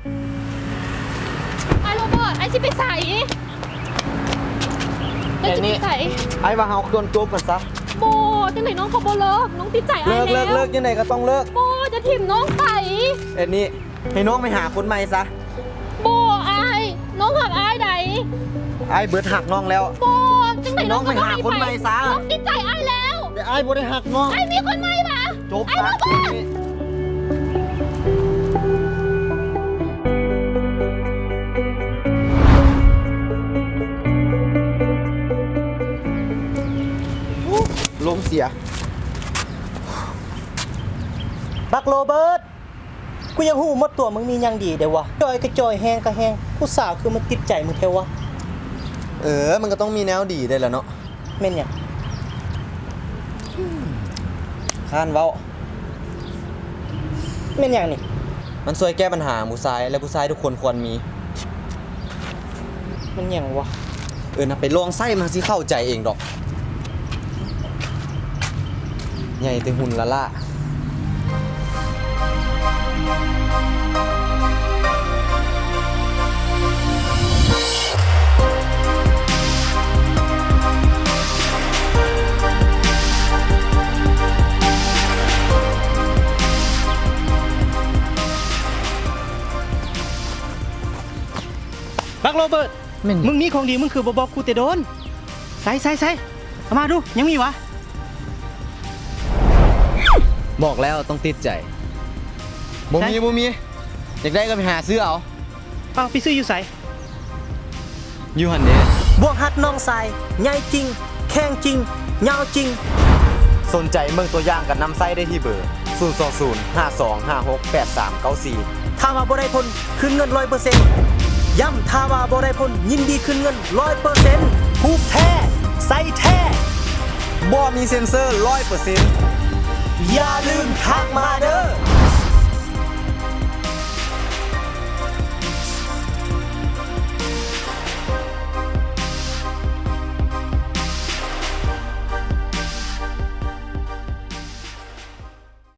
ອ້າຍໂຣເບີດ ອ້າຍຊິໄປໃສ? ອ້າຍຊິໄປໃສ? ແອນນີ້ ອ້າຍວ່າເຮົາຄວນຈົບກັນຊະ. ບໍ່ ຈັ່ງໃດນ້ອງກໍບໍ່ເລີກ ນ້ອງຕິດໃຈອ້າຍແລ້ວ. ເລີກ ເລີກ ເລີກ ຈັ່ງໃດກໍຕ້ອງເລີກ. ບໍ່ ຢ່າຖິ້ມນ້ອງໄປ. ແອນນີ້ ໃຫ້ນ້ອງໄປຫາຄົນໃໝ່ຊະ. ບໍ່ ອ້າຍ ນ້ອງຮັກອ້າຍໃດ໋. ອ້າຍເບີດຮັກນ້ອງແລ້ວ. ບໍ່ ຈັ່ງໃດນ້ອງກໍຕ້ອງໄປຫາຄົນໃໝ່ຊະ. ນ້ອງຕິດໃຈອ້າຍແລ້ວ. ແຕ່ອ້າຍບໍ່ໄດ້ຮັກນ້ອງ. ອ້າຍມີຄົນໃໝ່ຫວາ? ຈົບຊະ. ອ້າຍບໍ່ ລົມເສຍ. ບັກໂຣເບີດ ກູຢາກຮູ້ໝົດຕົວມຶງມີຫຍັງດີແດ່ວະ? ຈ່ອຍກໍຈ່ອຍ ແຮງກໍແຮງ ຜູ້ສາວຄືມາຕິດໃຈມຶງແທ້ວະ? ເອີ ມັນກໍຕ້ອງມີແນວດີໄດ້ລະເນາະ. ແມ່ນຫຍັງ? ຄ້ານເວົ້າ. ແມ່ນຫຍັງນີ້? ມັນຊ່ວຍແກ້ບັນຫາຂອງຜູ້ຊາຍ ແລະ ຜູ້ຊາຍທຸກຄົນຄວນມີ. ມັນຫຍັງວະ? ເອີ ນຳໄປລອງໃຊ້ ມັນຊິເຂົ້າໃຈເອງດອກ. ໃຫຍ່ແຕ່ຫຸ່ນລ້າໆ. ບັກໂຣເບີດ ແມ່ນຫຍັງ? ມຶງມີຂອງດີ ມຶງຄືບໍ່ບອກກູແຕ່ດົນ? ໃສ ໃສ ໃສ ເອົາມາດູ ຍັງມີຫວາ? ບອກແລ້ວຕ້ອງຕິດໃຈ. ບໍ່ມີ ໃສ? ບໍ່ມີ. ຢາກໄດ້ກໍໄປຫາຊື້ເອົາ. ເອົ້າ ໄປຊື້ຢູ່ໃສ? ຢູ່ຫັ້ນເດ້. ບວກຮັດນ້ອງຊາຍ ໃຫຍ່ຈິງ ແຂງຈິງ ຍາວຈິງ. ສົນໃຈເບິ່ງຕົວຢ່າງກັນນຳໃຊ້ໄດ້ທີ່ເບີ ສູນສອງສູນ ຫ້າສອງຫ້າຫົກ ແປດສາມເກົ້າສີ່. ຖ້າວ່າບໍ່ໄດ້ຜົນ ຄືນເງິນຮ້ອຍເປີເຊັນ. ຢ້ຳ ຖ້າວ່າບໍ່ໄດ້ຜົນ ຍິນດີຄືນເງິນຮ້ອຍເປີເຊັນ. ຖືກແທ້ ໃຊ້ແທ້ ບໍ່ມີເຊັນເຊີຮ້ອຍເປີເຊັນ. ຢ່າລືມທັກມາເດີ.